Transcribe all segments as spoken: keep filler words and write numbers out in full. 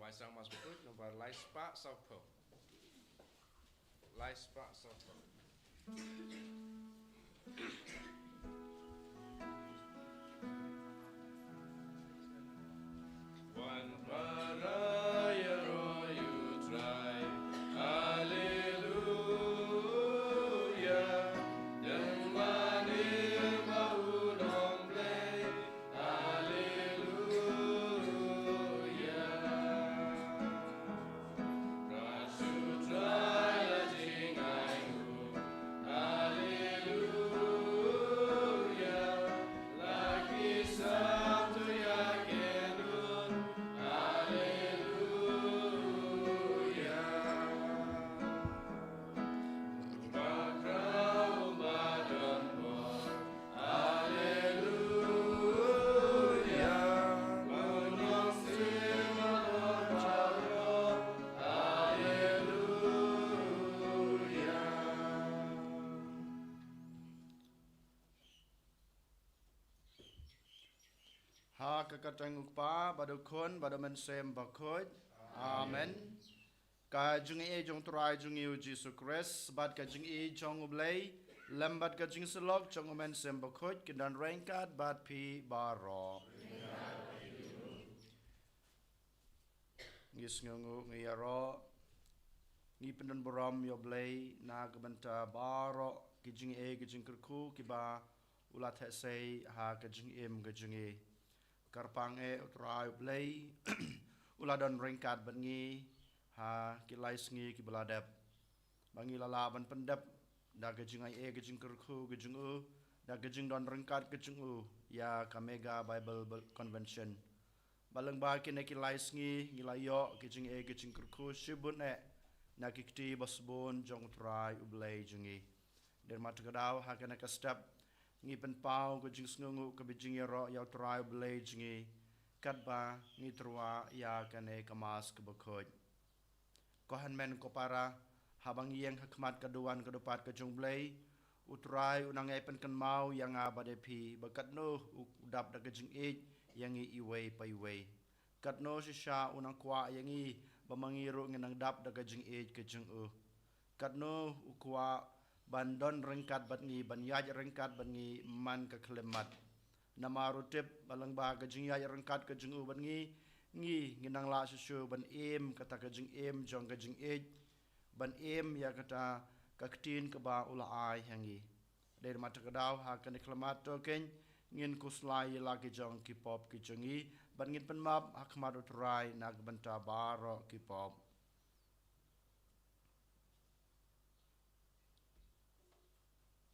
Lai Song Mass Bakhuid nombar lai spah sawphew. Lai spah sawphew. Wan para ïaroh ïa U Trai. Haleluya. Dang mane ma u nongblei. Haleluya. Ka sutrai la jingainguh. Haleluya. La ki sam to ïa ki nud. Haleluya. Ba khraw ba don bor. Haleluya. Ba long sima don baroh. Haleluya. Ha ka kyrteng U Kpa, bad U Khun, bad U Mynsiem Bakhuid. Amen. Ka jingaiei jong U Trai jong ngi U Jisu Khrist, bad ka jingaiei jong U Blei, lem bad ka jingsyllok jong U Mynsiem Bakhuid, kin don ryngkat bad phi baroh. Ngi sngewnguh, ngi ïaroh, ngi pyndonburom ïa U Blei na ka bynta baroh ki jingaiei ki jingkyrkhu kiba u la theh sei ha ka jingim ka jong ngi. Kyrpang eh U Trai U Blei u la don ryngkat bad ngi ha ki lai sngi kiba la dep. Ba ngi la lah ban pyndep da ka jingaiei ka jingkyrkhu ka jong u, da ka jingdon ryngkat ka jong u ïa ka Mega Bible Convention. Ba lyngba kine ki lai sngi ngi la ïoh ki jingaiei ki jingkyrkhu shibun eh na ki kti ba sbun jong U Trai U Blei jong ngi. Dei ma ta ka daw ha kane ka step ngi pynpaw ka jingsngewnguh kaba jhaïing ïaroh ïa U Trai U Blei jong ngi, katba ngi tyrwa ïa kane ka Mass kaba khuid. Ko hynmen ko para, haba ngi ïeng ha khmat ka duwan ka dupat ka jong U Blei, U Trai u nang ïai pynkynmaw ïa nga bad ïa phi ba katno u dap da ka jingïeit ïa ngi iwei pa iwei. Katno shisha u nang kwah ïa ngi ba ma ngi ruh ngin nang dap da ka jingïeit ka jong u. Katno u kwah ban don ryngkat bad ngi, ban ïaid ryngkat bad ngi man ka khyllipmat. Namar u tip ba lyngba ka jingïaid ryngkat ka jong u bad ngi, ngi ngin nang lah shuh shuh ban im kata ka jingim jong ka jingïeit, ban im ïa kata ka ktien kaba u la ai ha ngi. Dei ma ta ka daw ha kane ka khmat to keiñ ngin khuslai ïa la ki jong ki pop ki jong ngi, bad ngin pynmap ha khmat U Trai na ka bynta baroh ki pop.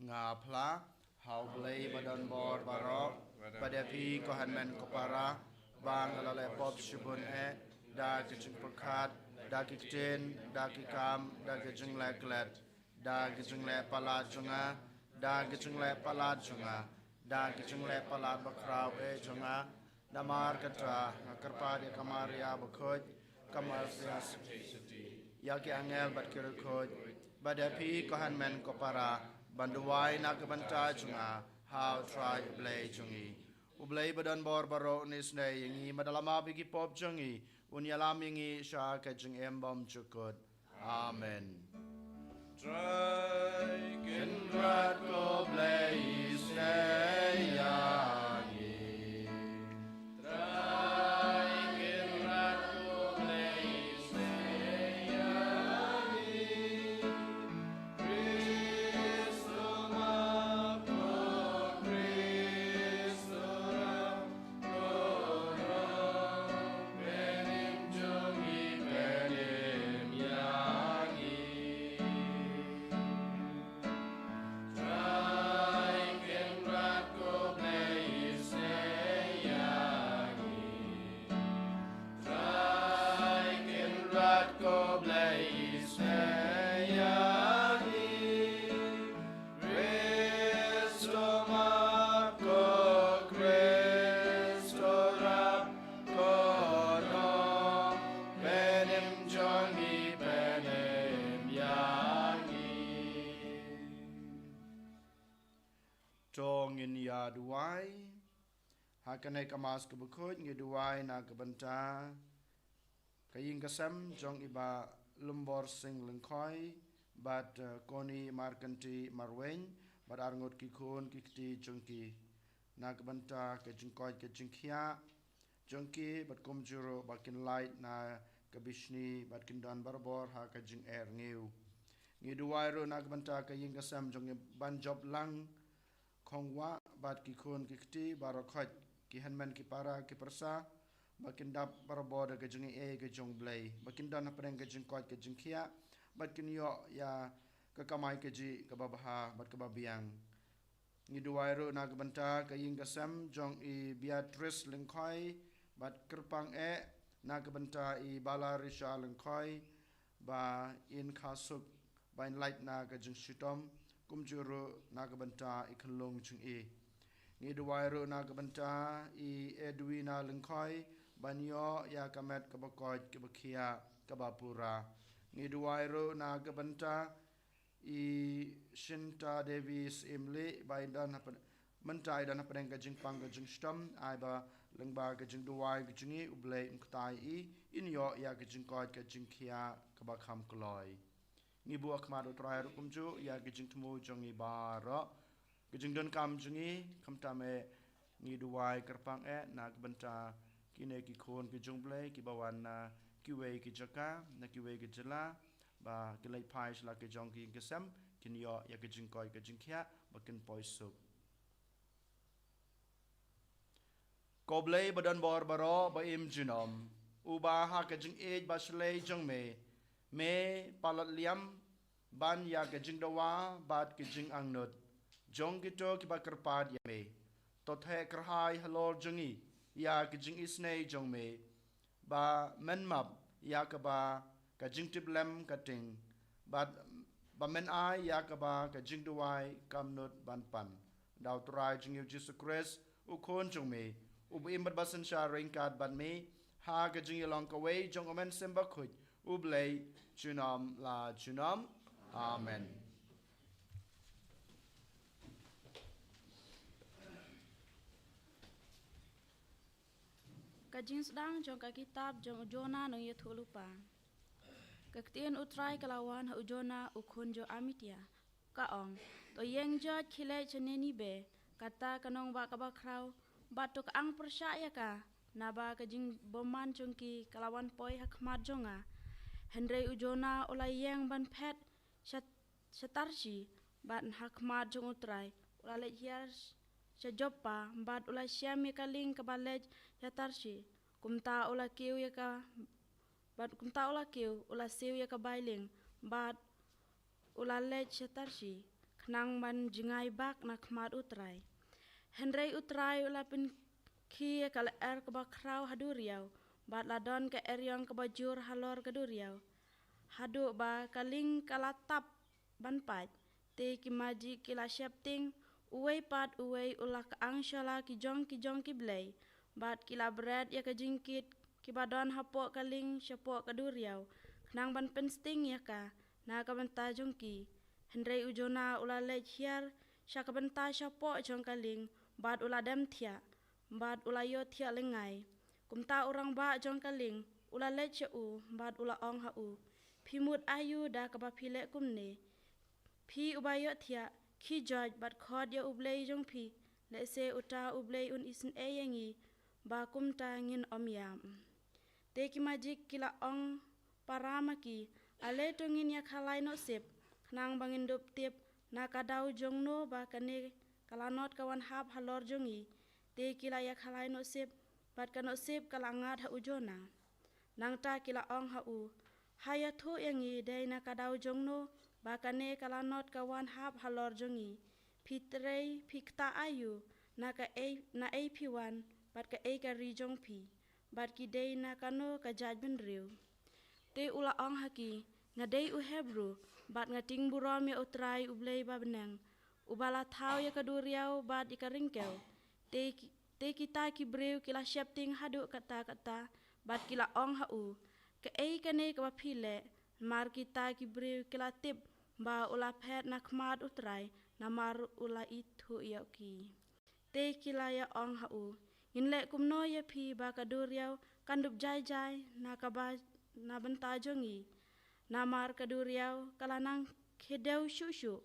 Nga phla ha U Blei ba don bor baroh, bad ïa phi ko hynmen ko para, ba nga la leh pop shibun eh, da ki jingpyrkhat, da ki ktien, da ki kam, da ki jingleh klet, da ki jingleh palat jong nga, da ki jingleh palat jong nga, da ki jingleh palat bakhraw eh jong nga, namar kata nga kyrpad ïa ka Maria bakhuid, ka Maria Saint Trinity, ïa ki angel bad ki riewkhuid, bad ïa phi ko hynmen ko para, ban duwai na ka bynta jong nga ha U Trai U Blei jong ngi. U Blei ba don bor baroh un isynei ïa ngi, bad da la map ïa ki pop jong ngi, un ïalam ïa ngi sha ka jingim bymjukut. Amen. Trai Kynrad ko Blei isynei ïa ngi. Trai Kynrad ko Blei isynei ïa ngi. Khrist u map ko, Khrist u rap, ko Rom, pynim jong ngi, pynim ïa ngi. Trai Kynrad ko Blei isynei ïa ngi. Trai Kynrad ko Blei isynei ïa ngi. Khrist u map ko, Khrist u rap, ko Rom, pynim jong ngi, pynim ïa ngi. To ngin ïa duwai. Ha kane ka Mass kaba khuid ngi duwai na ka bynta Ka ïing ka sem jong i Bah Lumbor Sing Lyngkhoi, bad, eh, Koni Markanti Marwein, bad arngut ki khun ki kti jong ki. Na ka bynta ka jingkoit ka jingkhiah jong ki, bad kumjuh ruh ba kin lait na ka bishni, bad kin don barabor ha ka jingeh rngiew. Ngi duwai ruh na ka bynta ka ïing ka sem jong i Bah Jop Lang Khongwah, bad ki khun ki kti baroh khoit, ki hynmen ki para ki pyrsa, ba kin dap barabor da ka jingaiei ka jong U Blei, ba kin don hapdeng ka jingkoit ka jingkhiah, bad kin ïoh ïa ka kamai kajih kaba bha bad kaba biang. Ngi duwai ruh na ka bynta ka ïing ka sem jong i Beatrice Lyngkhoi, bad kyrpang eh na ka bynta i Balarisha Lyngkhoi, ba in kha suk, ba in lait na ka jingshitom, kumjuh ruh na ka bynta i khyllung jong i. Ngi duwai ruh na ka bynta i Edwina Lyngkhoi, ban ïoh ïa ka met kaba koit kaba khiah kaba pura. Ngi duwai ruh na ka bynta i Shinta Devi Syiemlieh, ba i don hap-, mynta i don hapdeng ka jingpang ka jingshitom, ai ba lyngba ka jingduwai ka jong ngi U Blei un ktai i, in ïoh ïa ka jingkoit ka jingkhiah kaba kham kloi. Ngi buh ha khmat U Trai ruh kumjuh ïa ka jingthmu jong ngi baroh. Ka jingdonkam jong ngi, khamtam eh ngi duwai kyrpang eh na ka bynta kine ki khun ki jong U Blei kiba wan na kiwei ki jaka, na kiwei ki jylla, ba kin leit phai sha la ki jong ki ïing ki sem, kin ïoh ïa ka jingkoit ka jingkhiah, ba kin poi suk. Ko Blei ba don bor baroh ba im junom, uba ha ka jingïeit ba shlei jong me, me palat liam ban ïa ka jingdawa bad ka jingangnud jong kito kiba kyrpad ïa me. To theh kyrhai halor jong ngi ïa ka jingisynei jong me, ba men map ïa kaba ka jingtiplem ka tieng, bad ba men ai ïa kaba ka jingduwai kam nud ban pan. Da U Trai jong ngi U Jisu Khrist, U Khun jong me, uba im bad ba synshar ryngkat bad me ha ka jingïalong kawei jong U Mynsiem Bakhuid, U Blei junom la junom. Amen. Ka jingsdang jong ka kitab jong u Jonah Nongïathuhlypa. Ka ktien U Trai ka la wan ha u Jonah u khun jong u Amittai, ka ong: To ïeng jot, khie leit sha Ninibe, kata ka nongbah kaba khraw, bad to khang pyrshah ïa ka, naba ka jingbymman jong ki ka la wan poi ha khmat jong nga. Hynrei u Jonah u la ïeng ban phet sha, sha Tarshish, bad ha khmat jong U Trai u la leit hiar sha Joppa, bad u la shem ïa ka lieng kaba leit sha Tarshish. Kumta u la kiew ïa ka, bad kumta u la kiew, u la siew ïa ka bai lieng, bad u la leit sha Tarshish, khnang ban jngai bak na khmat U Trai. Hynrei U Trai u la pynkhie ïa ka lyer kaba khraw ha duriaw, bad la don ka eriong kaba jur halor ka duriaw, haduh ba ka lieng ka la tap ban pait. Te ki majik ki la sheptieng, uwei pat uwei u la khang sha la ki jong ki jong ki blei, bad ki la bret ïa ka jingkit kiba don hapoh ka lieng shapoh ka duriaw, khnang ban pynsting ïa ka na ka bynta jong ki. Hynrei u Jonah u la leit hiar sha ka bynta shapoh jong ka lieng, bad u la dem thiah, bad u la ïohthiah lyngngai. Kumta u rangbah jong ka lieng u la leit sha u, bad u la ong ha u: Phi mut aïu da kaba phi leh kumne? Phi uba ïohthiah, khie jot bad khot ïa u blei jong phi, lehse uta u blei un isynei ïa ngi, ba kumta ngin ym ïap. Te ki majik ki la ong para ma ki: Ale to ngin ïa khalai noh sip, khnang ba ngin dup tip na ka daw jong no ba kane ka lanot ka wan hap halor jong ngi. Te ki la ïa khalai noh sip, bad ka noh sip ka la ngat ha u Jonah. Nangta ki la ong ha u: Ha ïathuh ïa ngi, dei na ka daw jong no ba kane ka lanot ka wan hap halor jong ngi? Phi trei, phi ktah aïu? Na kaei, naei phi wan, bad kaei ka ri jong phi, bad ki dei na kano ka jaitbynriew? Te u la ong ha ki: Nga dei u Hebru, bad nga tieng burom ïa U Trai U Blei ba bneng, uba la thaw ïa ka duriaw bad ïa ka ryngkew. Te ki, te kita ki briew ki la sheptieng haduh katta katta, bad ki la ong ha u: Kaei kane kaba phi leh? Namar kita ki briew ki la tip ba u la phet na khmat U Trai, namar u la ithuh ïa ki. Te ki la ïa ong ha u: Ngin leh kumno ïa phi ba ka duriaw kan dup jai jai na kaba na bynta jong ngi. Namar ka duriaw ka la nang khiew shuh shuh.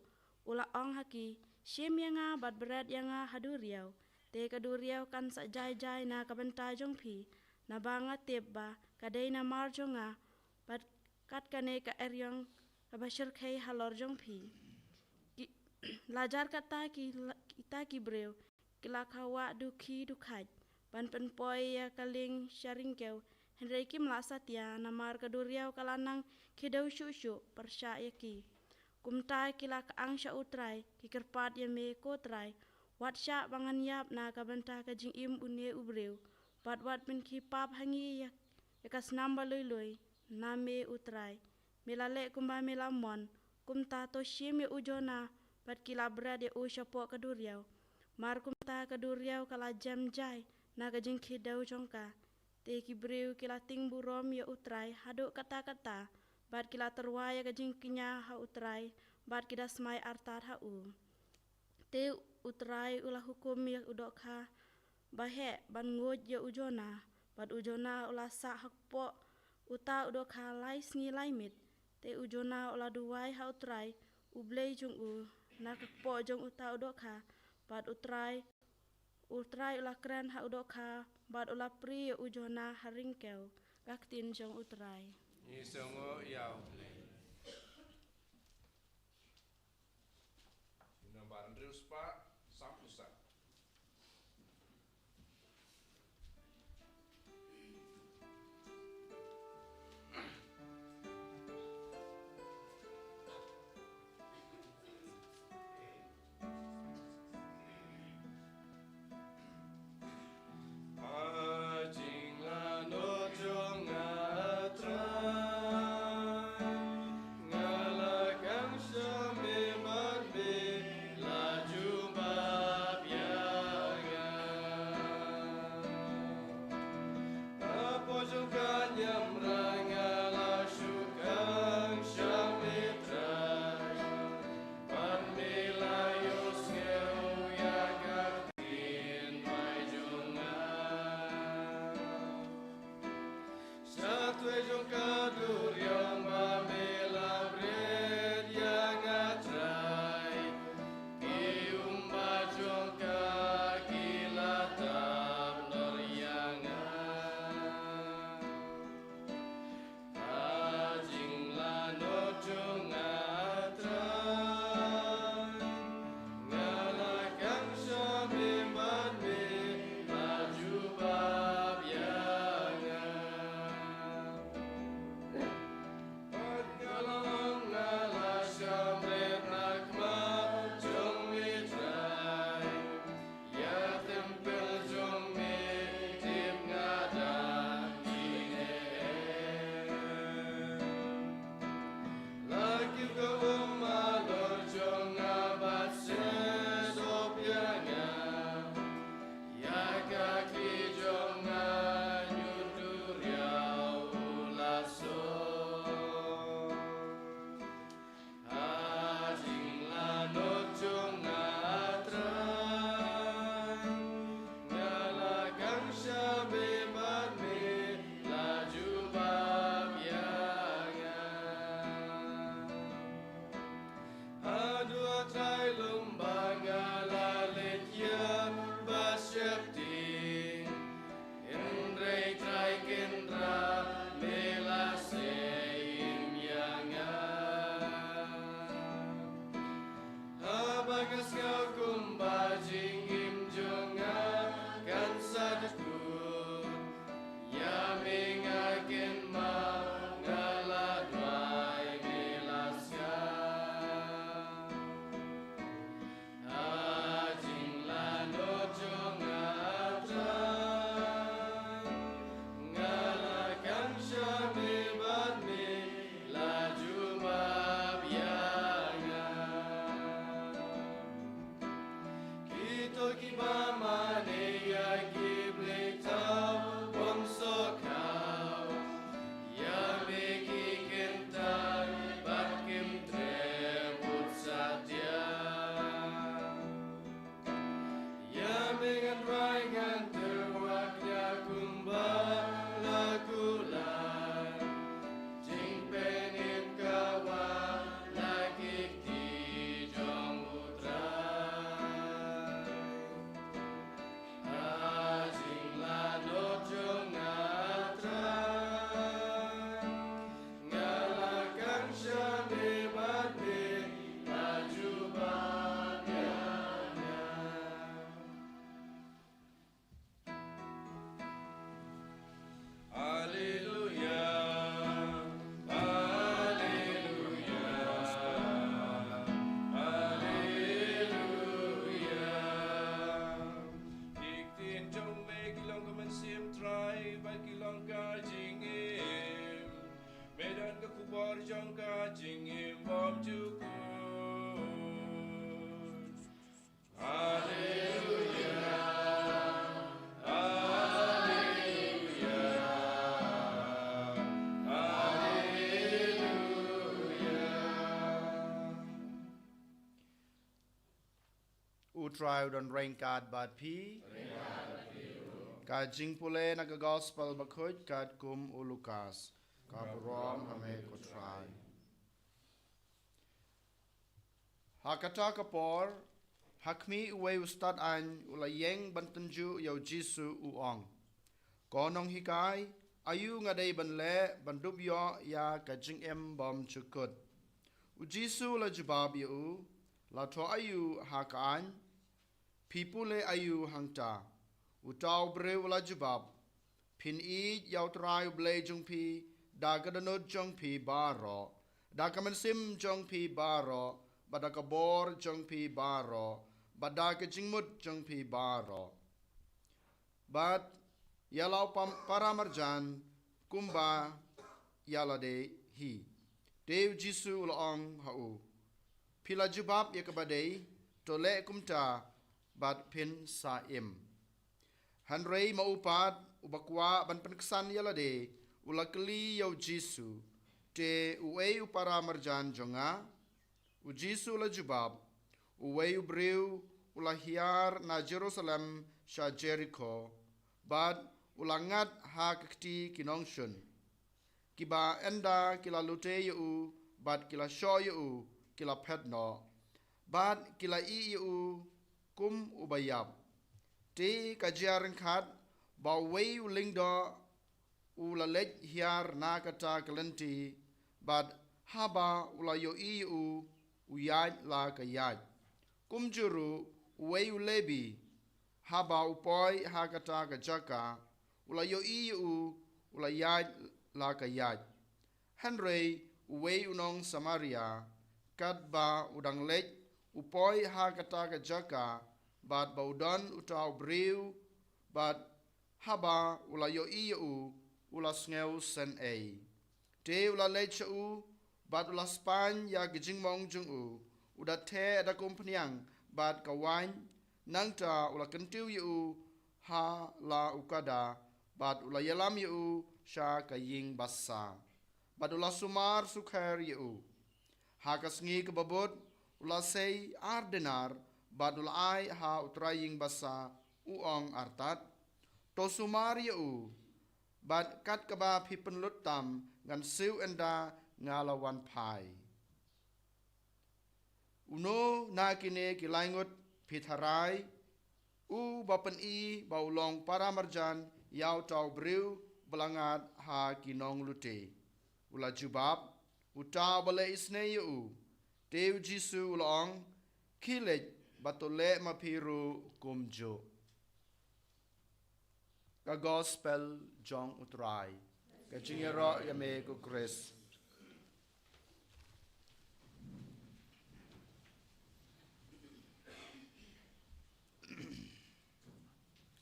U la ong ha ki, shim ïa nga bad bret ïa nga ha duriaw. Te ka duriaw kan sa jai jai na ka bynta jong phi. Naba nga tip ba ka dei namar jong nga bad kat kane ka eriong kaba shyrkhei halor jong phi. Ki, la jar kata ki la, kita ki briew ki la khawa dukhi dukhait ban pynpoi ïa ka lieng sha ryngkew, hynrei kim lah satia namar ka duriaw ka la nang khiew shuh shuh pyrshah ïa ki. Kumta ki la khang sha U Trai, ki kyrpad ïa me ko Trai, wat shah ba ngan ïap na ka bynta ka jingim une u briew, bad wat pynkhie pap ha ngi ïa, ïa ka snam ba lui lui, na me U Trai. Me la leh kumba me la mon. Kumta to shim ïa u Jona bad ki la bret ïa u shapoh ka duriaw. Mar kumta ka duriaw ka la jem jai na ka jingkhiew jong ka. Te ki briew ki la tieng burom ïa U Trai haduh katta katta, bad ki la tyrwa ïa ka jingkñia ha U Trai, bad ki da smai artat ha u. Te U Trai u la hukum ïa u dohkha ba heh ban nguid ïa u Jona, bad u Jona u la sah hapoh uta u dohkha lai sngi lai miet. Te u Jona u la duwai ha U Trai, U Blei jong u, na ka kpoh jong uta u dohkha, bad U Trai, U Trai u la kren ha u dohkha, bad u la prie ïa u Jona ha ryngkew. Ka ktien jong U Trai. Ngi sngewnguh ïa U Blei. Nombar hynriew spah samphew saw. Ka jinglanot jong nga Trai, nga la khang sha me bad me la jubab ïa nga. Hapoh jong ka niamra nga la shu khang sha me Trai, bad me la ïohsngew ïa ka ktien duwai jong nga. Sha twei jong ka duriaw ba me la bret ïa nga Trai, ki ummat jong ka ki la tap nor ïa nga. Ka jinglanot jong nga Trai, nga la khang sha me bad me la jubab ïa nga. Bad nga la ong nga la shah bret na khmat jong me Trai, ïa templ jong me tip nga dang ine em. La kiew ka um halor jong nga bad sngewthuh ïa nga, ïa ka khlieh jong nga hynñiew duriaw u la song. Ha jinglanot jong nga Trai, nga la khang sha me bad me la jubab ïa nga. Haduh ha Trai lum ba nga la leit ïa ba sheptieng, hynrei Trai Kynrad me la sei im ïa nga. Haba nga sngew kumba jingim jong nga kan sa dkut, ïa me nga kynmaw, nga la duwai me la sngap. Ha jinglanot jong nga Trai, nga la khang sha me bad me la jubab ïa nga. Kito kiba mane ïa ki blei thaw bym sngewkhaw, ïa me ki kyntait bad kim treh bud satia. Ïa me ngan duwai ngan tyrwa ïa kumba la kular, Trai u don ryngkat bad phi. Ka jingpule na ka Gospel bakhuid katkum u Lukas. Ka burom ha me ko Trai. Ha kata ka por, ha khmih uwei u stad aiñ u la ïeng ban tynjuh ïa u Jisu, u ong, Ko Nonghikai, aïu nga dei ban leh ban dup ïoh ïa ka jingim bymjukut? U Jisu u la jubab ïa u, La thoh aïu ha ka aiñ? Phi pule aïu hangta? Uta u briew u la jubab, Phin ïeit ïa u Trai u Blei jong phi da ka dohnud jong phi baroh, da ka mynsiem jong phi baroh, bad da ka bor jong phi baroh, bad da ka jingmut jong phi baroh, bad ïa la u pam-, paramarjan kumba ïa lade hi. Te u Jisu u la ong ha u, Phi la jubab ïa kaba dei, to leh kumta bad phin sa im. Hynrei ma u pat, uba kwah ban pynksan ïa lade, u la kylli ïa u Jisu, Te uei u paramarjan jong nga? U Jisu u la jubab, Uwei u briew u la hiar na Jerusalem sha Jerikho, bad u la ngat ha ka kti ki nongshun. Kiba ynda ki la lute ïa u, bad ki la shoh ïa u, ki la phet noh, bad ki la ih ïa u kum uba ïap. Te ka jia ryngkat ba uwei u lyngdoh u la leit hiar na kata ka lynti, bad haba u la ïohi ïa u, u ïaid la ka ïaid. Kumjuh ruh uwei u Lebi, haba u poi ha kata ka jaka, u la ïohi ïa u, u la ïaid la ka ïaid. Hynrei uwei u nong Samaria, katba u dang leit, u poi ha kata ka jaka, bad ba u don uta u briew, bad haba u la ïohi ïa u, u la sngew synei. Te u la leit sha u, bad u la spaiñ ïa ka jingmong jong u, u da theh da ka umphniang bad ka waiñ, nangta u la kyntiew ïa u ha la u kada, bad u la ïalam ïa u sha ka ïing basa, bad u la sumar sukher ïa u. Ha ka sngi kaba bud, u la sei ar denar, bad u la ai ha u trai ïing basa, u ong artat, To sumar ïa u, bad kat kaba phi pynlut tam, ngan siew ynda nga la wan phai. Uno na kine ki laingut phi tharai, uba pyni ba u long paramarjan ïa uta u briew ba la ngat ha ki nonglute? U la jubab, Uta uba leh isynei ïa u. Te u Jisu u la ong, Khie leit, bad to leh ma phi ruh kumjuh. Ka Gospel jong u Trai. Ka jingïaroh ïa me ko Khrist.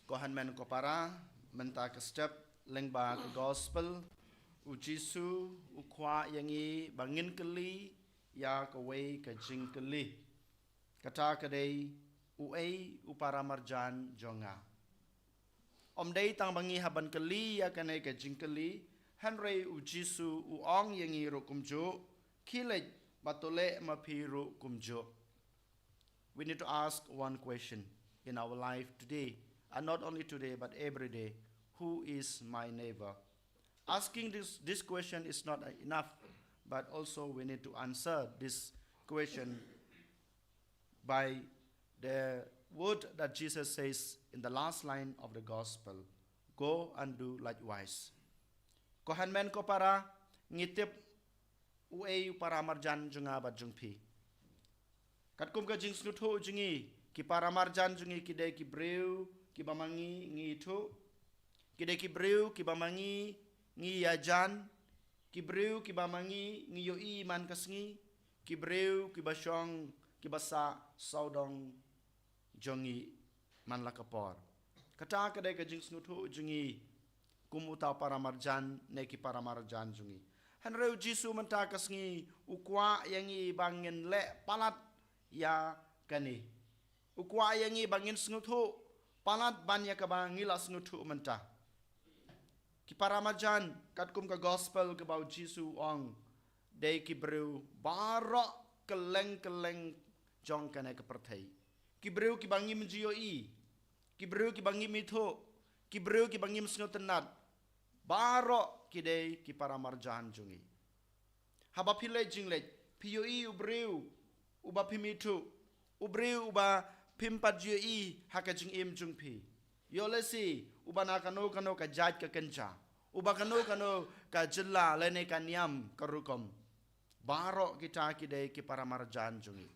Ko hynmen ko para, mynta ka step lyngba ka Gospel, u Jisu u kwah ïa ngi ba ngin kylli ïa kawei ka jingkylli. Kata ka dei, Uei u paramarjan jong nga? Ym dei tang ba ngi hap ban kylli ïa kane ka jingkylli, hynrei u Jisu u ong ïa ngi ruh kumjuh, Khie leit, bad to leh ma phi ruh kumjuh. We need to ask one question in our life today, and not only today, but every day. Who is my neighbor? Asking this, this question is not enough, but also we need to answer this question by the word that Jesus says in the last line of the gospel, "Go and do likewise." Ko hynmen ko para, ngi tip uei u paramarjan jong nga bad jong phi. Katkum ka jingsngewthuh jong ngi, ki paramarjan jong ngi ki dei ki briew kiba ma ngi ngi ithuh. Ki dei ki briew kiba ma ngi ngi ïajan. Ki briew kiba ma ngi ngi ïohi man ka sngi. Ki briew kiba shong, kiba sah sawdong jong ngi man la ka por. Kata ka dei ka jingsngewthuh jong ngi kum uta u paramarjan ne ki paramarjan jong ngi. Hynrei u Jisu mynta ka sngi u kwah ïa ngi ba ngin leh palat ïa kane. U kwah ïa ngi ba ngin sngewthuh palat ban ïa kaba ngi la sngewthuh mynta. Ki paramarjan, katkum ka gospel kaba u Jisu u ong, dei ki briew baroh kylleng kylleng jong kane ka pyrthei. Ki briew kiba ngim ju ïohi, ki briew kiba ngim ithuh, ki briew kiba ngim sngewtynnad, baroh ki dei ki paramarjan jong ngi. Haba phi leit jingleit, phi ïohi u briew uba phim ithuh, u briew uba phim pat ju ïohi ha ka jingim jong phi. Ïoh lehse uba na kano kano ka jait ka kynja, uba kano kano ka jylla lane ka niam ka rukom. Baroh kita ki dei ki paramarjan jong ngi.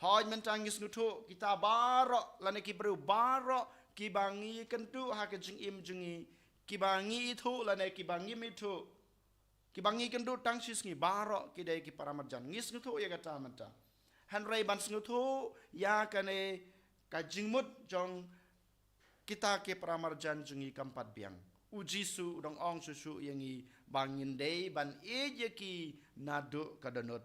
Hooid, mynta ngi sngewthuh kita baroh lane ki briew baroh kiba ngi kynduh ha ka jingim jong ngi, kiba ngi ithuh lane kiba ngim ithuh, kiba ngi kynduh tang shi sngi, baroh ki dei ki paramarjan. Ngi sngewthuh ïa kata mynta. Hynrei ban sngewthuh ïa kane ka jingmut jong kita ki paramarjan jong ngi kam pat biang. U Jisu u dang ong shuh shuh ïa ngi ba ngin dei ban ïeit ïa ki naduh ka dohnud.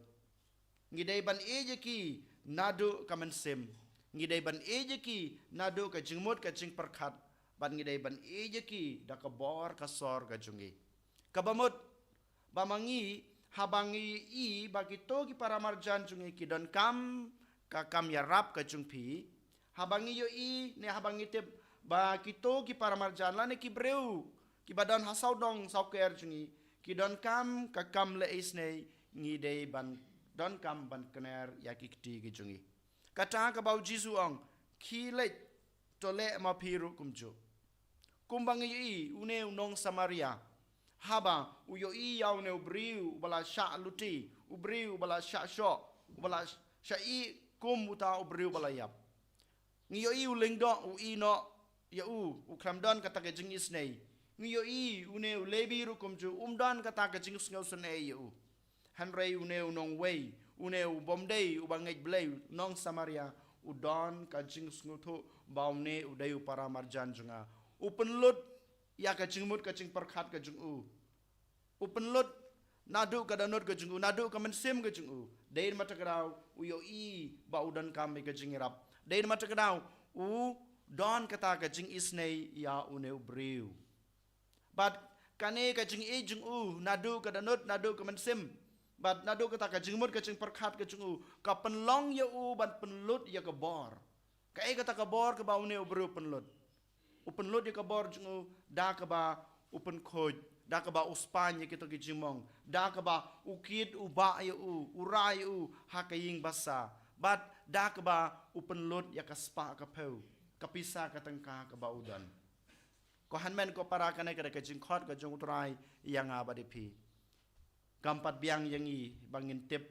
Ngi dei ban ïeit ïa ki naduh ka mynsiem. Ngi dei ban ïeit ïa ki naduh ka jingmut ka jingpyrkhat. Bad ngi dei ban ïeit ïa ki da ka bor ka sor ka jong ngi. Kaba mut ba ma ngi, haba ngi ïohi ba kito ki paramarjan jong ngi ki donkam ka kam ïarap ka jong phi, haba ngi ïohi ne haba ngi tip ba kito ki paramarjan lane ki briew kiba don ha sawdong sawker jong ngi ki donkam ka kam leh isynei, ngi dei ban donkam ban kner ïa ki kti ki jong ngi. Kata kaba u Jisu u ong, khie leit, to leh ma phi ruh kumjuh. Kumba ngi ïohi une u nong Samaria, haba u ïohi ïa une u briew uba la shah luti, u briew uba la shah shoh, uba la shah ïeh kum uta u briew uba la ïap. Ngi ïohi u lyngdoh u ïeh noh ïa u, u khlem don kata ka jingisynei. Ngi ïohi une u Lebi ruh kumjuh, um don kata ka jingsngewsynei ïa u. Hynrei une u nongwei, une u bym dei uba ngeit Blei, u nong Samaria, u don ka jingsngewthuh ba une u dei u paramarjan jong nga. U pynlut ïa ka jingmut ka jingpyrkhat ka jong u. U pynlut naduh ka dohnud ka jong u, naduh ka mynsiem ka jong u. Dei na kata ka daw u ïohi ba u donkam ïa ka jingïarap. Dei na kata ka daw u don kata ka jingisynei ïa une u briew. Bad kane ka jingïeit jong u naduh ka dohnud, naduh ka mynsiem, bad naduh kata ka jingmut ka jingpyrkhat ka jong u, ka pynlong ïa u ban pynlut ïa ka bor. Kaei kata ka bor kaba une u briew u pynlut? U pynlut ïa ka bor jong u da kaba u pynkhuid, da kaba u spaiñ ïa kito ki jingmong, da kaba u kit u bah ïa u, u rai ïa u ha ka ïing basa, bad da kaba u pynlut ïa ka spah ka phew, ka pisa ka tyngka kaba u don. Ko hynmen ko para, kane ka dei ka jingkhot ka jong U Trai ïa nga bad ïa phi. Kam pat biang ïa ngi ba ngin tip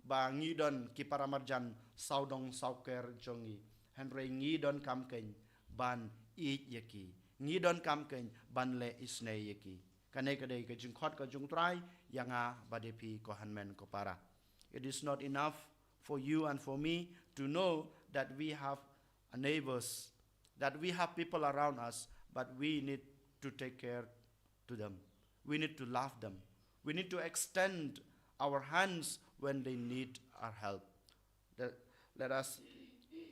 ba ngi don ki paramarjan sawdong sawker jong ngi. Hynrei ngi donkam kein ban ïeit ïa ki. Ngi donkam kein ban leh isynei ïa ki. Kane ka dei ka jingkhot ka jong U Trai ïa nga bad ïa phi ko hynmen ko para. It is not enough for you and for me to know that we have a neighbors, that we have people around us, but we need to take care to them. We need to love them. We need to extend our hands when they need our help. Let, let us,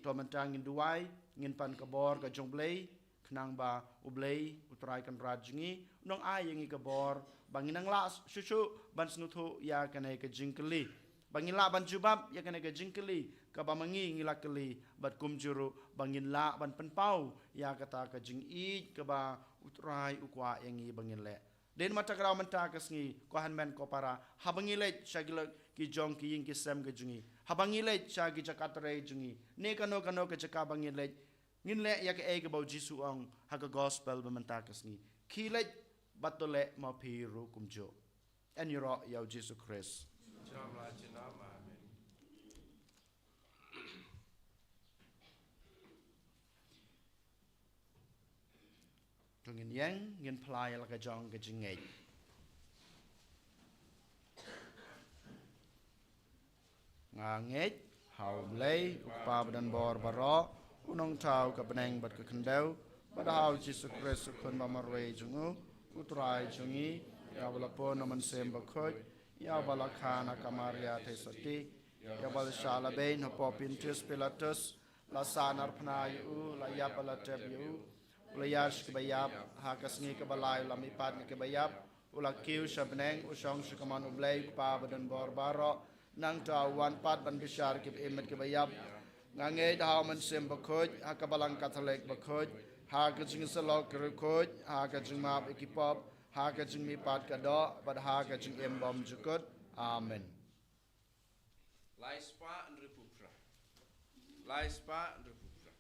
to mynta ngin duwai, ngin pan ka bor ka jong U Blei, khnang ba U Blei U Trai Kynrad jong ngi un nang ai ïa ngi ka bor ba ngin nang lah shuh shuh ban sngewthuh ïa kane ka jingkylli. Ba ngin lah ban jubab ïa kane ka jingkylli kaba ma ngi ngi la kylli, bad kumjuh ruh ba ngin lah ban pynpaw ïa kata ka jingïeit kaba U Trai u kwah ïa ngi ba ngin leh. Dei na kata ka daw mynta ka sngi, ko hynmen ko para, haba ngi leit sha ki lok ki jong ki ïing ki sem ka jong ngi, haba ngi leit sha ki jaka trei jong ngi, ne kano kano ka jaka ba ngin leit, ngin leh ïa kaei kaba U Jisu u ong ha ka gospel ba mynta ka sngi. Khie leit bad to leh ma phi ruh kumjuh. Yn ïaroh ïa U Jisu Khrist. Jam la jin am, amen. To ngin ïeng, ngin phla ïa la ka jong ka jingngeit. Nga ngeit ha U Blei, U Kpa ba don bor baroh, U Nongthaw ka bneng bad ka khyndew, bad ha U Jisu Khrist U Khun ba marwei jong U, U Trai jong ngi, ïa uba la pun na U Mynsiem Bakhuid, ïa uba la kha na ka Maria Theisotti, ïa uba la shah la beiñ hapoh Pontius Pilatus, la sahnarphna ïa u, la ïap bad la tep ïa u, u la ïar sha kiba ïap, ha ka sngi kaba lai u la mihpat na kiba ïap, u la kiew sha bneng, u shong sha kamon U Blei U Kpa ba don bor baroh. Nangta u wan pat ban bishar kiba im bad kiba ïap. Nga ngeit ha u Mynsiem Bakhuid, ha ka Balang Katholik Bakhuid, ha ka jingïasyllok ki riewkhuid, ha ka jingmap ïa ki pop, ha ka jingmihpat ka doh, bad ha ka jingim bymjukut. Amen. Lai spah hynriewphew phra. Lai spah hynriewphew phra.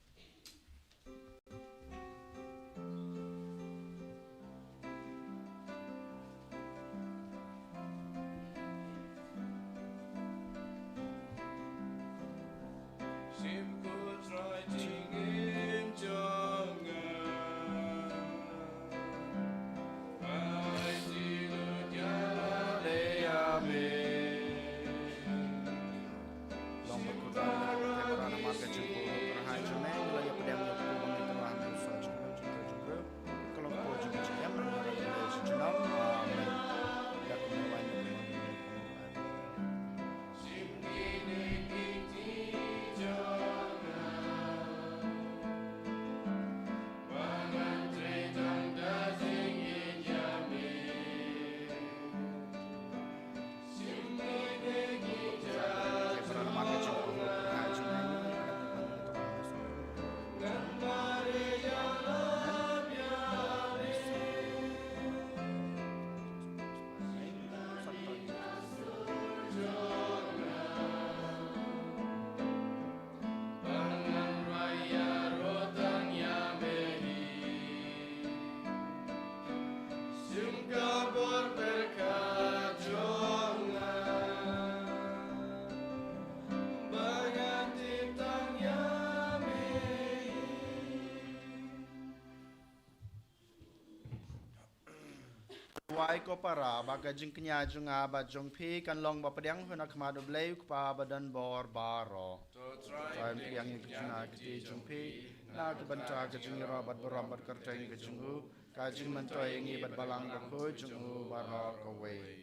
Shim ko Trai jingim jong nga. Ai ti lut ïa la le ïa me. Long ba kut ba kut ba namar ka jingkyrhai jong me, la ïa pdiang ïa u Bangeit Trai ha u sa jong u jong u jong u. Ka long ko jong u jong em, na ka jong u jong em. Amen. Ïa ka me wan ïa ka me. Ba ngan rwai ïaroh tang ïa me hi. Shim ka bor pyrkhat jong nga. Ba ngan tip tang ïa me hi. Duwai ko para, ba ka jingkñia jong nga bad jong phi kan long ba pdiang ha khmat U Blei U Kpa badonbor baroh. To Trai pdiang ïa ka jingkñia ka jong phi na ka bynta ka jingïaroh bad burom bad kyrteng ka jong u, ka jingmyntoi ïa ngi bad Balang Bakhuid jong u baroh kawei.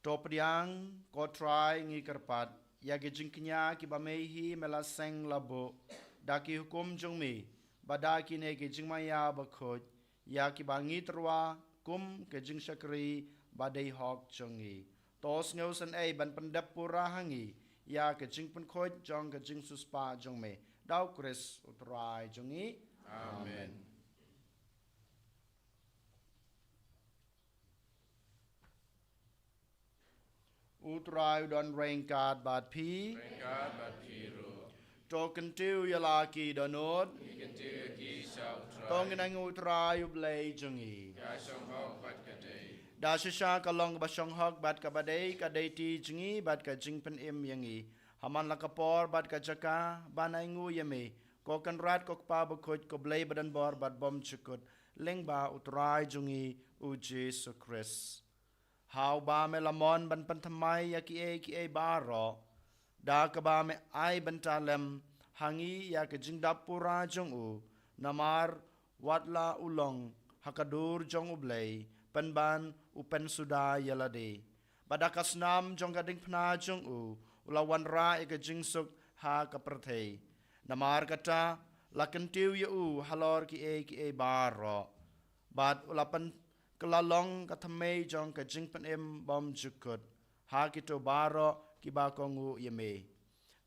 To pdiang, ko Trai, ngi kyrpad ïa ki jingkñia kiba me hi me la seng la buh da ki hukum jong me, bad da kine ki jingmaïa bakhuid ïa kiba ngi tyrwa kum ki jingshakri ba dei hok jong ngi. To sngewsynei ban pyndep pura ha ngi ïa ki jingpynkhuid jong ki jingsiewspah jong me, da U Khrist U Trai jong ngi. Amen. Amen. U Trai u don ryngkat bad phi. Ryngkat bad phi ruh. To kyntiew ïa la ki dohnud. Ngi kyntiew ïa ki sha U Trai. To ngin ainguh U Trai U Blei jong ngi. Ka shong hok bad ka dei. Da shisha ka long kaba shong hok bad kaba dei, ka dei ti jong ngi bad ka jingpynim ïa ngi. Ha man la ka por bad ka jaka ban ainguh ïa me, ko Kynrad, ko Kpa Bakhuid, ko Blei badonbor bad bymjukut, lyngba U Trai jong ngi U Jisu Khrist. Ha uba me la mon ban pynthymmai ïa kiei kiei baroh, da kaba me ai bynta lem ha ngi ïa ka jingdap pura jong u, namar wat la u long ha ka dur jong U Blei, pynban u pynsuda ïa lade. Bad da ka snam jong ka diengphna jong u, u la wanrah ïa ka jingsuk ha ka pyrthei. Namar kata, la kyntiew ïa u halor kiei kiei baroh. Bad u la pyn kylla long ka thymmei jong ka jingpynim bymjukut ha kito baroh kiba kohnguh ïa me.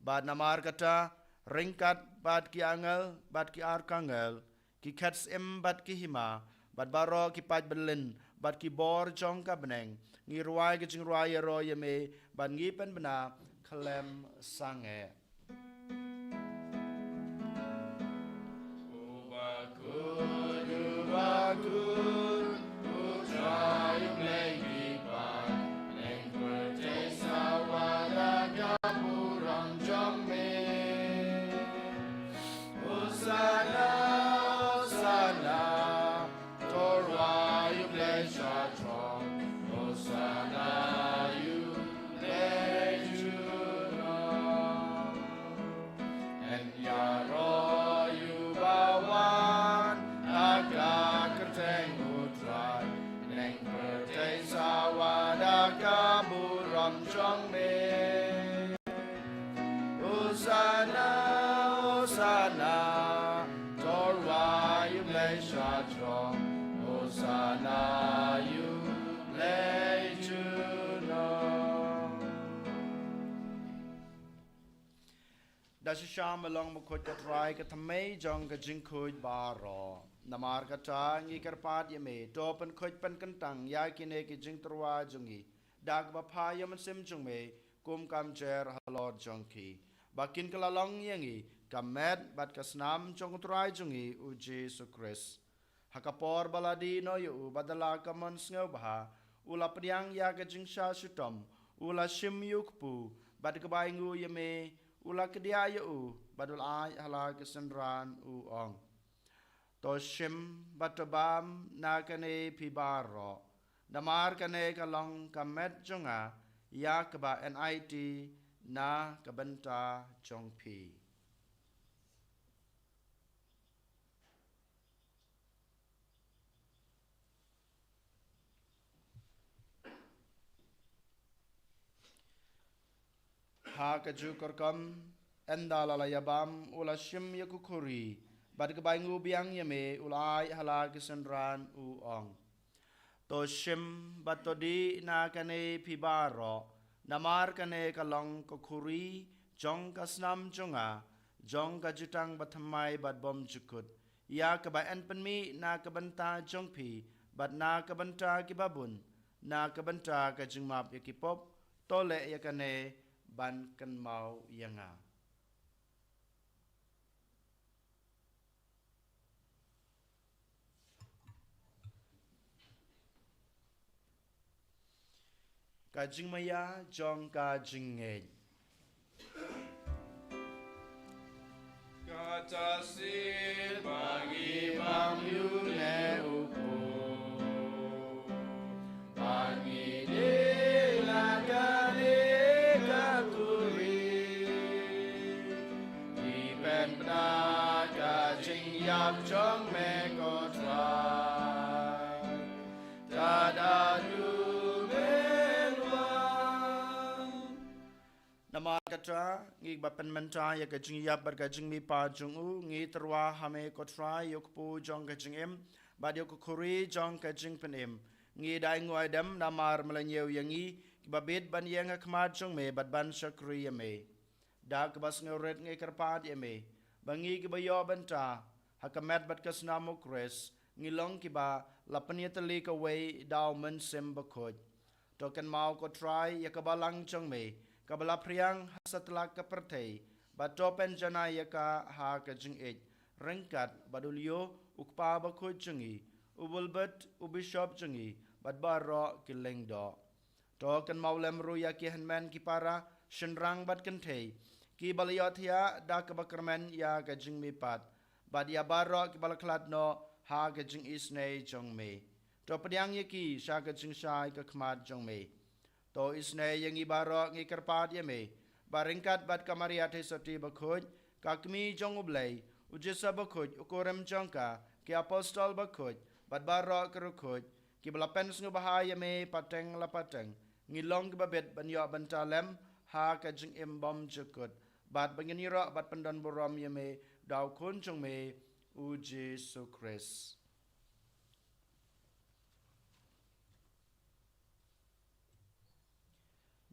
Bad namar kata, ryngkat bad ki angel bad ki arkangel, ki khet syiem bad ki hima, bad baroh ki paid byllien bad ki bor jong ka bneng, ngi rwai ka jingrwai ïaroh ïa me, bad ngi pynbna khlem sangeh. U bakut, u bakut, U Trai U Blei ngi pan, neng pyrthei sawa da ka burom jong me. Hosanna, Hosanna, to rwai U Blei sha throne. Hosanna ïa U Blei junom. Ngan ïaroh ïa uba wan ha ka kyrteng U Trai, neng pyrthei sawa da ka burom jong me. Hosanna, Hosanna, to rwai U Blei sha throne. Hosanna ïa U Blei junom. Da shisha me long bakhuid, ko Trai, ka thymmei jong ka jingkhuid baroh. Namar kata ngi kyrpad ïa me, to pynkhuid pynkyntang ïa kine ki jingtyrwa jong ngi da kaba phah ïa u Mynsiem jong me, kum ka mjer halor jong ki, ba kin kylla long ïa ngi ka met bad ka snam jong u Trai jong ngi u Jisu Khrist. Ha ka por ba la die noh ïa u bad da la ka mon sngewbha, u la pdiang ïa ka jingshah shitom, u la shim ïa u kpu, bad kaba ainguh ïa me, u la kdiah ïa u, bad u la ai ha la ki synran, u ong: To shim bad to bam na kane phi baroh, namar kane ka long ka met jong nga, ïa kaba enait na ka bynta jong phi. Ha kajuh ka rukom, ynda la la ïabam, u la shim ïa ka khuri, bad kaba ainguh biang ïa me, u la ai ha la ki synran, u ong: To shim bad to dih na kane phi baroh, namar kane ka long ka khuri jong ka snam jong nga, jong ka jutang bathymmai bad bymjukut, ïa kaba yn pynmih na ka bynta jong phi bad na ka bynta kiba bun, na ka bynta ka jingmap ïa ki pop. To leh ïa kane ban kynmaw ïa nga. Ka jingmaïa jong ka jingngeit. Kata shisien ba ngi bam ïa une u kpu, ba ngi dih na kane ka khuri, ngi pynbna ka jingïap jong me, ko Trai. Tad haduh men wan. Namar kata, ngi ba pynmynta ïa ka jingïap bad ka jingmihpat jong u, ngi tyrwa ha me, ko Trai, ïa u kpu jong ka jingim, bad ïa ka khuri jong ka jingpynim. Ngi da ainguh aidem namar me la ñiew ïa ngi, kiba bit ban ïeng ha khmat jong me bad ban shakri ïa me. Da kaba sngewrit ngi kyrpad ïa me, ba ngi kiba ïoh bynta ha ka met bad ka snam u Khrist, ngi long kiba la pynïatylli kawei da u Mynsiem Bakhuid. To kynmaw, ko Trai, ïa ka balang jong me, kaba la phriang ha satlak ka pyrthei, bad to pynjanai ïa ka ha ka jingïeit, ryngkat bad u Leo, u kpa bakhuid jong ngi, u pulpit, u bishop jong ngi, bad baroh ki lyngdoh. To kynmaw lem ruh ïa ki hynmen ki para, shynrang bad kynthei, kiba la ïohthiah da kaba kyrmen ïa ka jingmihpat, bad ïa baroh kiba la khlad noh ha ka jingisynei jong me. To pdiang ïa ki sha ka jingshai ka khmat jong me. To isynei ïa ngi baroh, ngi kyrpad ïa me, ba ryngkat bad ka Maria Theisotti bakhuid, ka Kmie jong u Blei, u Joseph bakhuid, u kurim jong ka, ki apostol bakhuid, bad baroh ki riewkhuid, kiba la pynsngewbha ïa me pateng la pateng, ngi long kiba bit ban ïoh bynta lem ha ka jingim bymjukut, bad ba ngin ïaroh bad pyndonburom ïa me da u Khun jong me, u Jisu Khrist.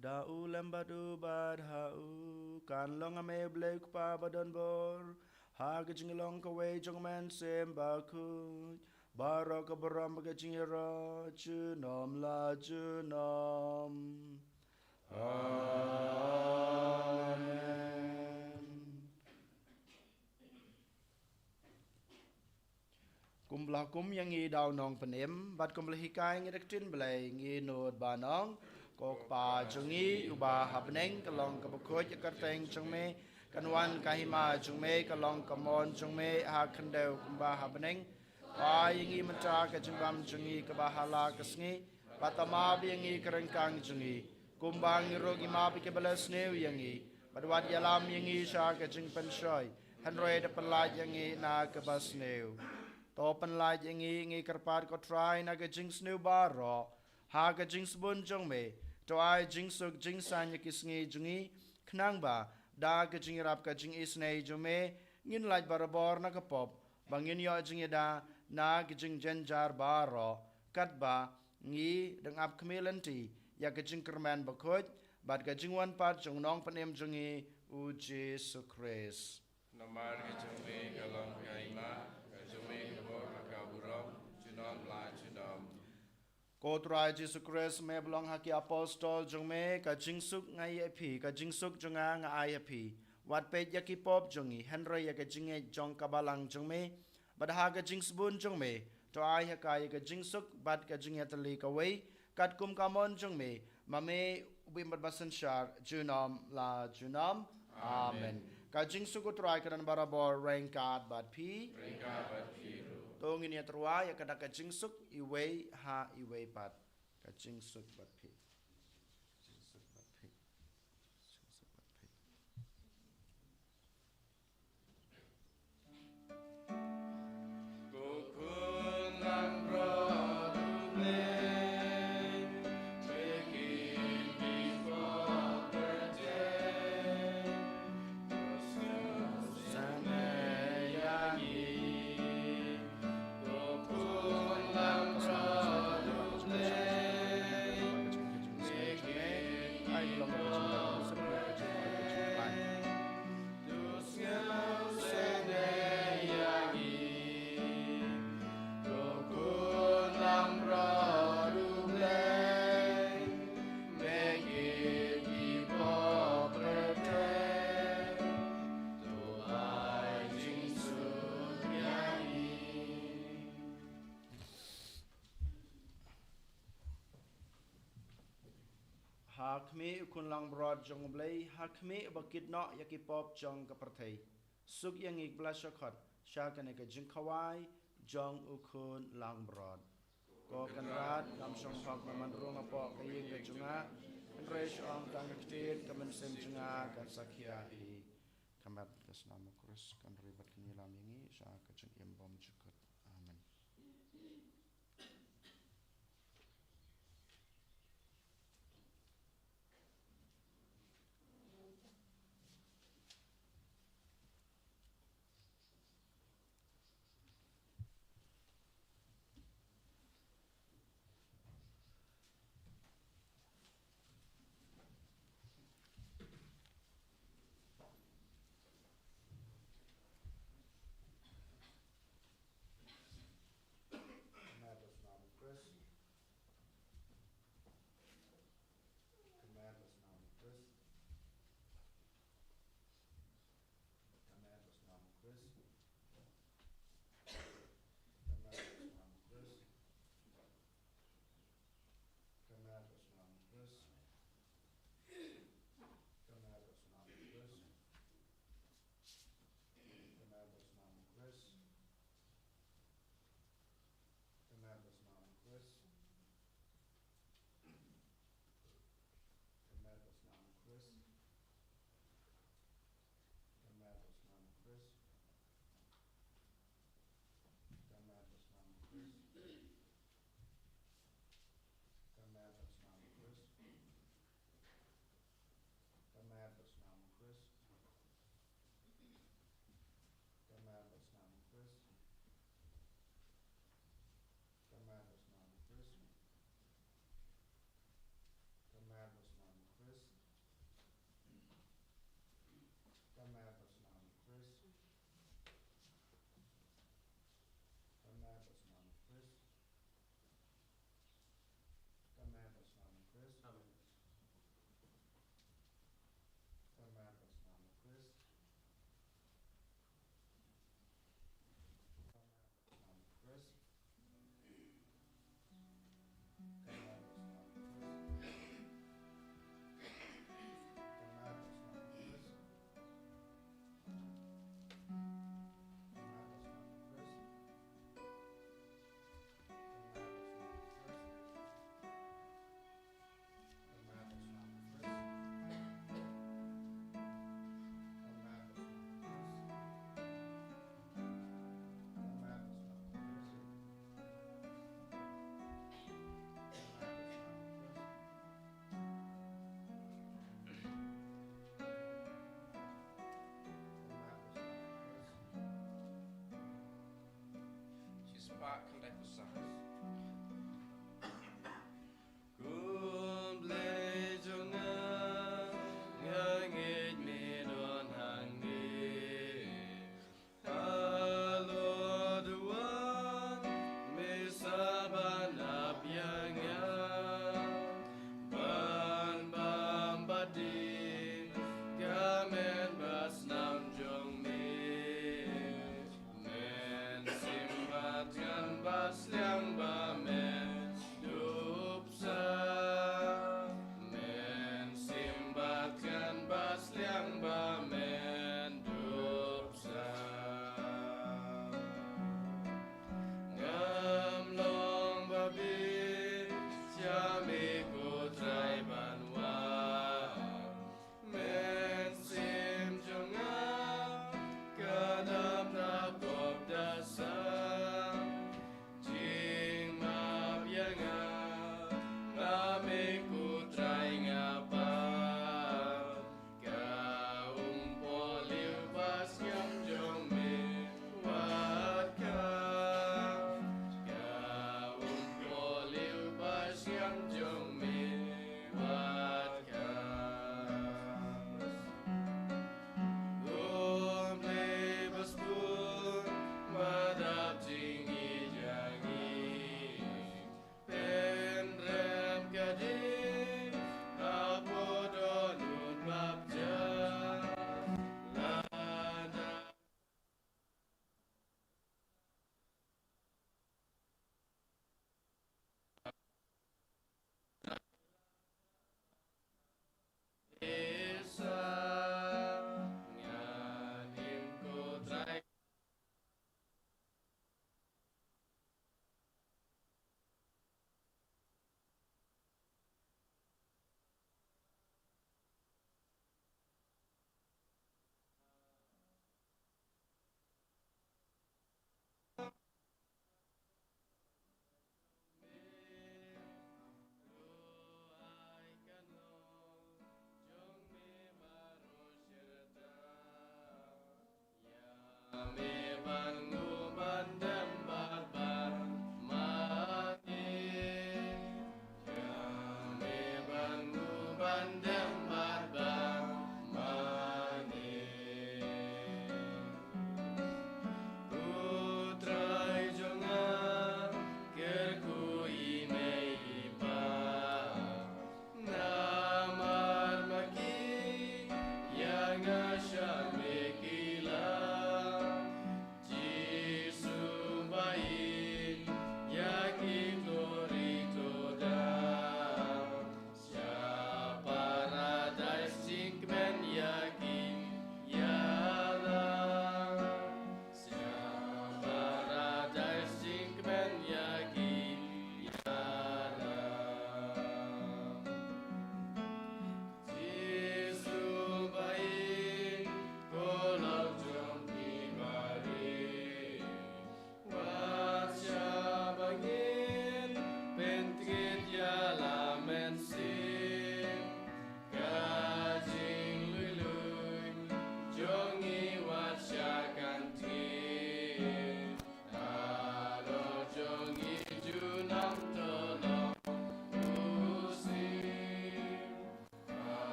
Da u lem bad u bad ha u, kan long ha me, Blei u Kpa badonbor, ha ka jinglong kawei jong u Mynsiem Bakhuid, baroh ka burom bad ka jingïaroh junom la junom. Amen. Kumba la hukum ïa ngi da u Nongpynim, bad kumba la hikai ïa ngi da ka ktien Blei, ngi nud ban ong: Ko Kpa jong ngi uba ha bneng, ka long kaba khuid ïa ka kyrteng jong me, kan wan ka hima jong me, ka long ka mon jong me ha khyndew kumba ha bneng. Ai ïa ngi mynta ka jingbam jong ngi kaba ha la ka sngi, bad to map ïa ngi ka ryngkang jong ngi, kumba ngi ruh ngi map ïa kiba la sniew ïa ngi, bad wat ïalam ïa ngi sha ka jingpynshoi, hynrei da pynlait ïa ngi na kaba sniew. To pynlait ïa ngi, ngi kyrpad, ko Trai, na ka jingsniew baroh, ha ka jingsbun jong me, to ai jingsuk jingsaiñ ïa ki sngi jong ngi, khnang ba da ka jingïarap ka jingisynei jong me, ngin lait barabor na ka pop, ba ngin ïoh jingïada na ka jingjynjar baroh, katba ngi dang ap khmih lynti ïa ka jingkyrmen bakhuid bad ka jingwan pat jong u Nongpynim jong ngi, U Jisu Khrist. Namar ka jong me ka long ka hima, ka jong me ka bor ha ka burom, junom la junom. Ko Trai Jisu Khrist, me ba long ha ki apostol jong me, ka jingsuk nga ai ha phi, ka jingsuk jong nga nga ai ha phi. Wat peit ïa ki pop jong ngi, hynrei ïa ka jingngeit jong ka balang jong me. Bad ha ka jingsbun jong me, to ai ha ka ïa ka jingsuk bad ka jingïatylli kawei, katkum ka mon jong me, ma me u bym bad basynshar junom la junom. Amen. Amen. Ka jingsuk U Trai ka don barabor ryngkat bad phi. Ryngkat bad phi ruh. To ngin ïatyrwa ïa kata ka jingsuk iwei ha iwei pat. Ka jingsuk bad phi. Jingsuk bad phi. Jingsuk bad phi. Ha khmih u khun langbrot jong U Blei, ha khmih ba kit noh ïa ki pop jong ka pyrthei. Suk ïa ngi kaba la shah khot sha kane ka jingkhawai jong u khun langbrot. Ko Kynrad, ngam shong hok ban rung hapoh ka ïing ka jong nga, hynrei shu ong tang ka ktien, ka mynsiem jong nga kan sa khia hi. Ka met ka snam U Khrist kan ri bad kan ïalam ïa ngi sha ka jingim bymjukut. Amen.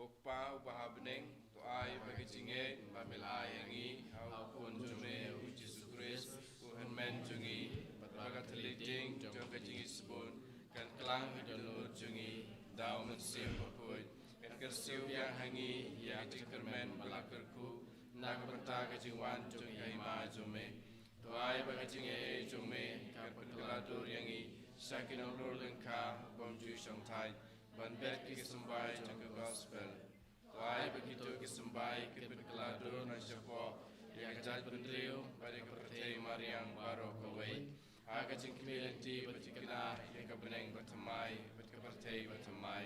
Ko Kpa uba ha bneng, to ai ba ka jingngeit ba me la ai ïa ngi ha u Khun jong me u Jisu Khrist, u Hynmen jong ngi, bad ba ka thylliej dieng jong ka jingisynei kan klang ha ki dohnud jong ngi da u Mynsiem Bakhuid, kan kyrsiew biang ha ngi ïa ka jingkyrmen ba la kyrkhu na ka bynta ka jingwan jong ka Hima jong me. To ai ba ka jingaiei jong me kan pynkylla dur ïa ngi sha ki nongrur lyngkha bym ju shongthait ban bet ïa ki symbai jong ka gospel. To ai ba kito ki symbai kin pynkylla dur na shapoh ïa ka jaitbynriew bad ïa ka pyrthei mariang baroh kawei, ha ka jingkmie lynti bad jingkyrkhu ïa ka bneng bathymmai bad ka pyrthei bathymmai.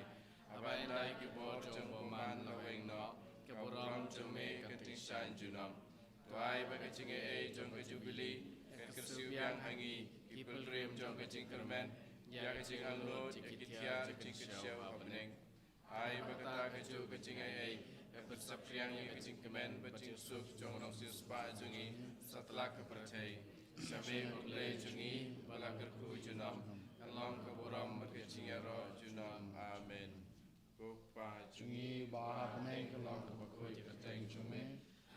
Haba ynda ïa ki bor jong u bymman la weng noh, ka burom jong me kan tyngshaiñ junom. To ai ba ka jingaiei jong ka Jubili kan kyrsiew biang ha ngi, ki pilgrim jong ka jingkyrmen, ïa ka jingangnud ïa ki thiar jingkyrsiew ha bneng. Ai ba kata kajuh ka jingaiei kan pynsaphriang ïa ka jingkmen bad jingsuk jong u nongsiewspah jong ngi satlak ka pyrthei. Sha me U Blei jong ngi ba la kyrkhu junom, kan long ka burom bad ka jingïaroh junom. Amen. Ko Kpa jong ngi uba ha bneng, kan long kaba khuid ka kyrteng jong me.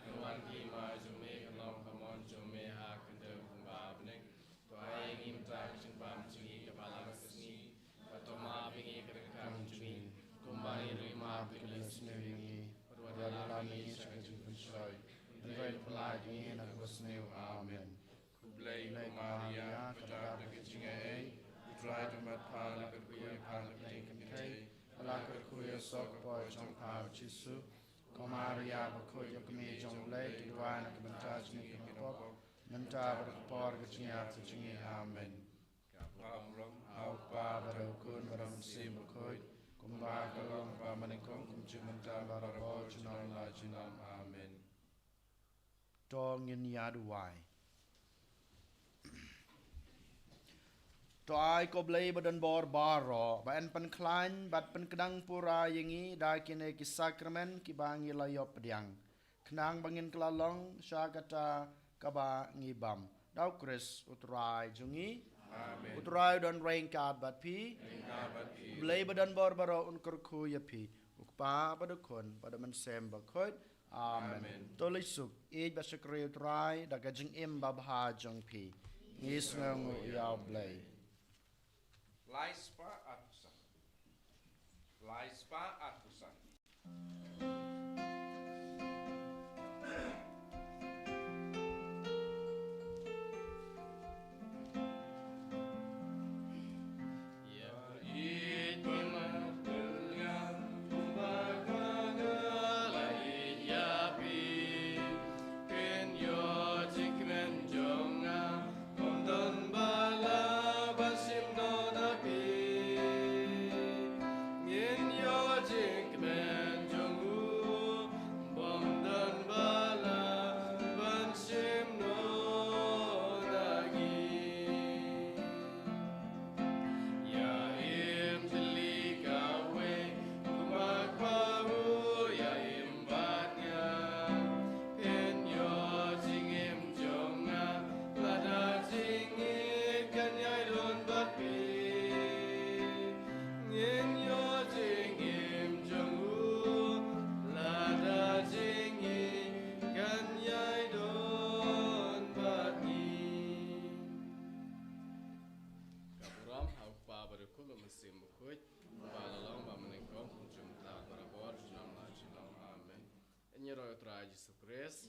Kan wan ka hima jong me, kan long ka mon jong me ha ka kyrteng kumba ha bneng. To ai ïa ngi mynta ka jingbam jong ngi kaba la ka sngi, bad to map ïa ngi ka dohnud jong ngi, kumba ngi ruh ngi map ïa ki ba la sniew ïa ngi. Bad wat ïalam ïa ngi sha ka jingpynshoi, hynrei pynlait ïa ngi na kaba sniew. Amen. Khublei ko Maria, ka dap da ka jingaiei, U Trai u don bad pha, la kyrkhu ïa pha na ka bneng kynthei, la kyrkhu ïa u soh ka por jong pha u Jisu. Ko Maria bakhuid, ka kmie jong U Blei, to duwai na ka bynta jong ngi ki bapop, mynta bad ha ka por ka jingïap jong ngi. Amen. Ka burom ha U Kpa bad ha U Khun bad ha U Mynsiem Bakhuid, kumba ka long ba mynnyngkong, kumjuh mynta, barabor, junom la junom. Amen. To ngin ïa duwai. To ai ko Blei ba don bor baroh, ba yn pynkhlaiñ bad pynkdang pura ïa ngi da kine ki sakramen kiba ngi la ïoh pdiang, khnang ba ngin kylla long sha kata kaba ngi bam. Da U Khrist U Trai jong ngi. Amen. U Trai u don ryngkat bad phi. Ryngkat bad phi. Blei ba don bor baroh un kyrkhu ïa phi, U Kpa bad U Khun bad U Mynsiem Bakhuid. Amen. Amen. To leit suk, ïeit bad shakri U Trai da ka jingim babha jong phi. Ngi sngewnguh ïa U Blei. Lai spah arphew san. Lai spah arphew san. Ka burom ha U Kpa bad U Khun bad U Mynsiem Bakhuid, kumba la long ba mynnyngkong, kumjuh mynta, barabor, junom la junom. Amen. Ngi ïaroh ïa U Trai Jisu Khrist.